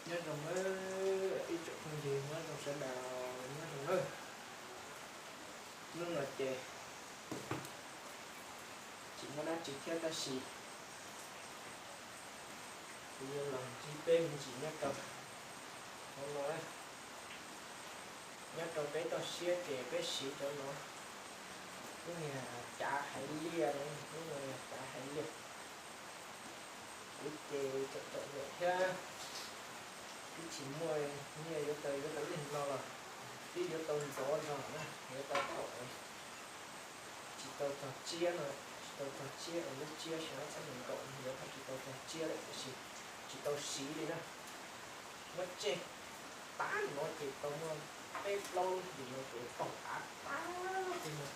Nyob zoo nawb ib tsoom phooj ywg, nyob zoo sawv daws, nyob zoo nawb. Hnub no ces tsis muaj dab tsi thiab tab sis kuv yuav los ntsib peb me ntsis nyob rau hauv no. Nyob rau peb toj siab ces peb siv cov no, lub niag cav haiv liaj, lub niag cav haiv liaj. Kuv ces txom txom nyem thiab, twb tsis muaj nyiaj yuav tau, yuav tau lub niag no los twb yuav tau ntxov zog na, yuav tau thaum tsis tau txog tsiab no, tsis tau txog tsiab es lub tsiab sab txhab nkaum yuav tau tsis tau txog tsiab lawm tiam sis tsis tau siv li na. Muab tseg tag no ces tau muaj peb plaub lub hlis no ces paug av tag li no,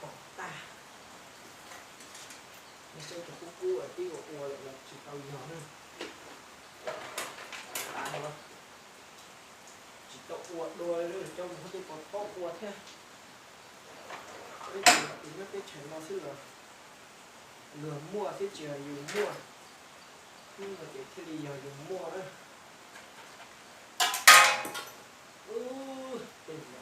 paug tag. Nej saib cov kub kub tib ua ua lawm los tsis tau yog na. Av no tsis tau ua dua li, coj mus tej pov pob ua thiab. Peb tsis yog tus nyob teb chaws no xwb los luag muaj thiab, tsis yog yus muaj, hnub no ces thiaj li yog yus muaj na. Tej no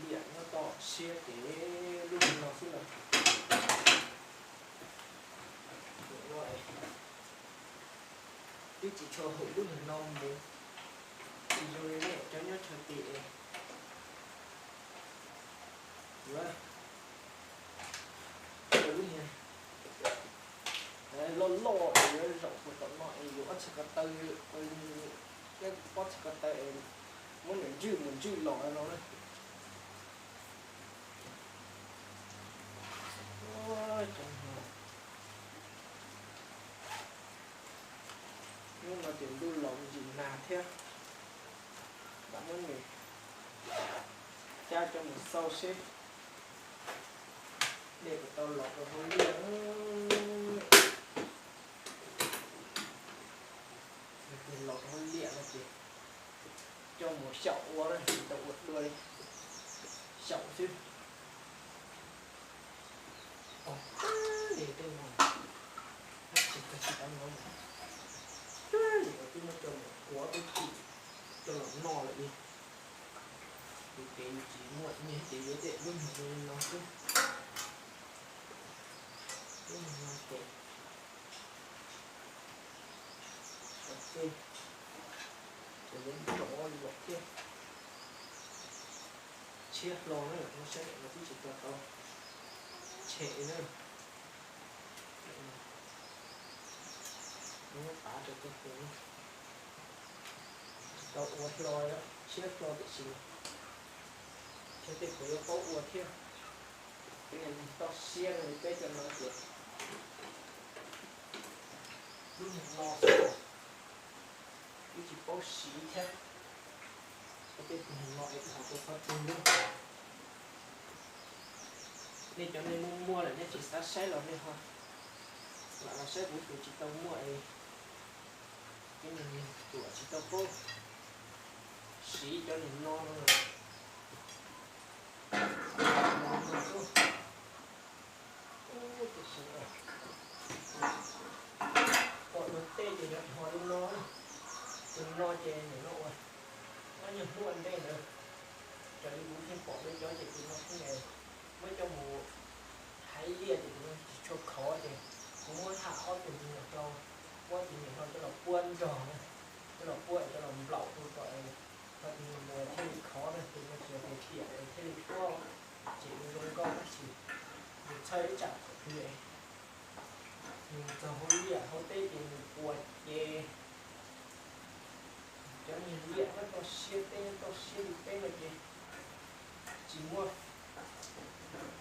liam nyob toj siab ces lub niag no xwb los, twb tsis tshua haum lub niag no mus, tsis zoo li nej cov nyob chaw tid es yuav lub niag loj loj es yuav zaum puag tom no es yus ob txhais ko taw, thiab pob txhais ko taw es muab nws ntswj mus ntswj los no na. Hnub no ces ntuj los ntsis nag thiab, lam muab nws cab coj mus xauj seb dej puas tau los rau hauv liaj. Yog tias los rau hauv liaj no ces coj mus xyaum ua na, tsis tau ua dua li, xyaum xwb. Ua tag li tej no, tsis tau tsis tau no, cuag li uas twb muab coj mus ua tub tim coj los noj lawm li. Ces yus tsis muaj nyiaj ces yuav tej lub niag zoo li no xwb. Lub niag no ces ua txij ces yuav nrov li lawm thiab. Tshiab hlo na, muab saib no twb tsis tau tau tshem li na. Muab pav rau tej qub, tsis tau ua hlo, tshiab hlo tiam sis tshuav tej qub yuav paub ua thiab. Peb yog neeg toj siab no li peb cov no ces lub niag no xwb twb tsis paub siv thiab. Ua tej tus niag no es thov rau qhov twg lub. Nej cov nej muaj muaj lawm nej tsis xav saib los nej ho lam los saib, kuv tus tsis tau muaj es cov niag ruam tsis tau paub siv cov niag no no. Pom dua tej ces yuav dhos li no, tus no ces nim no uas ob nyuag hnub ua ntej ntawd, raws li kuv thiaj pom dua cov ces tus no xwb ne, muab coj mus haiv liaj ces tus no tsis tshua khov ces kuv muab tham ob tug me nyuam hlau, muab tus me nyuam hlau coj los puab nrog na, coj los puab es coj los nplaum rau kom tus me nyuam thiaj li khov na, tus no tsis yog tias tiam es thiaj li puab, ces nws zoo nkauj tab sis nws txhawj ib tsam thaum twg nws txog hauv liaj hauv teb ces nws puas ces cov niag liaj nyob toj siab teb nyob toj siab li peb no ces tsis muaj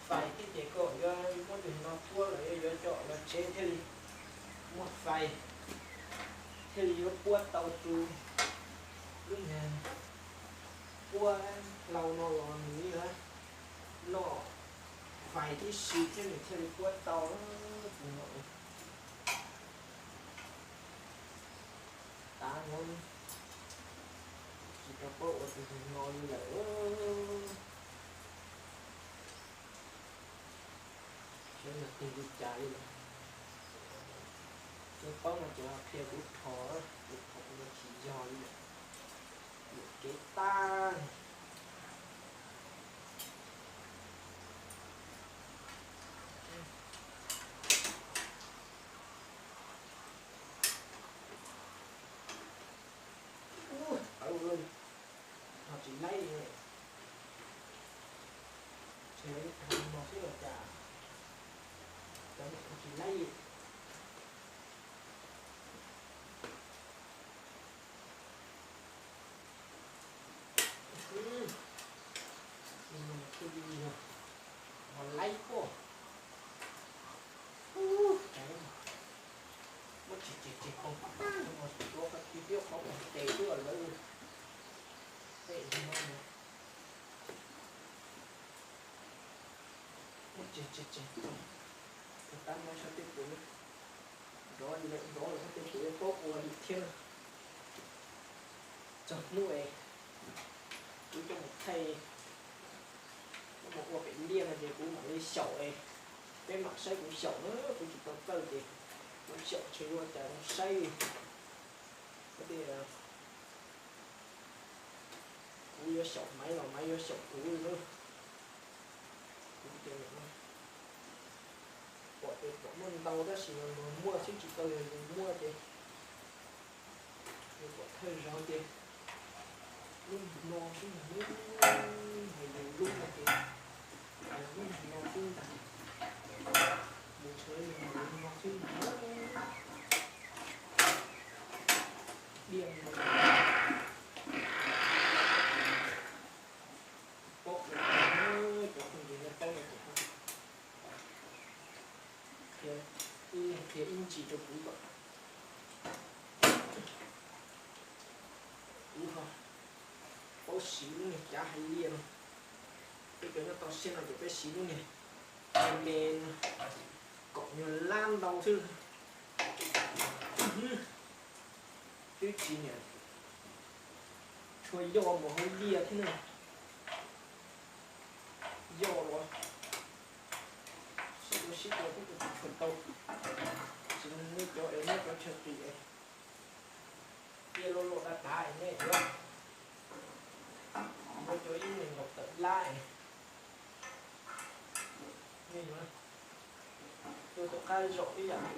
fais thiab ces koj yuav muab tus no puab los yuav yuav coj los tsev thiaj li muaj fais, thiaj li yuav puab tau tus lub niag puab hlau no los nws yeej noj fais tib si thiab nws thiaj li puab tau tus no. Tav no tsis tau paub ua tus no li lawm. Saib yog tig li cas li lawm. Cov paub no ces ho qhia kuv dhos, kuv dhos kuv los tsis yog li lawm. Yuam kev tag. Ub, tawv ua, dhos tsis laib li. Tseem no xwb los cas, tawv dhos tsis laib li. Ho laib pob. Ub, muab tseg tseg tseg poob tag, ua qhov tib pib qhov tes tuaj lawm. Tej no, muab tseg tseg tseg, tab no xyov tej puas yuav nrov li lawm, nrov lawm tej puas yuav paub ua li thiab. Txog hnub es kuv coj mus thaij, coj mus ua pem liaj no ces kuv mam li xyaum es peb mam saib kuv xyaum na, kuv tsis tau txawj ces kuv xyaum ntshe yuav cas zoo saib li. Kuv tias kuv yuav xyaum Maiv los Maiv yuav xyaum kuv li na. Kuv tias pom tias pom muaj ntau tab sis mas luag muaj xwb tsis tau yog yus muaj ces yus pom thawj zaug ces lub no xwb mas lub, hais yus lub no ces lub no xwb ntag, mus tshawv yus lub no xwb ntag. Diaj no paub, cov phooj ywg no paub no ces qhia ib ntsis rau kuv kom kuv ho paub siv lub niag cav hais liaj no. Peb cov nyob toj siab no ces peb siv lub niag me me no, kaum nyuag lab ntau xwb. Twb tsis niam tshua yoj mus hauv liaj thiab na. Yoj los sib ua sib ua kuj tsis tshua tau. Tsis nej cov es nej cov chaw qis es cia loj loj dav dav es nej yuav muab cov ib me nkaus tawm lab es nej yuav tuaj tom qab zaum ib yam li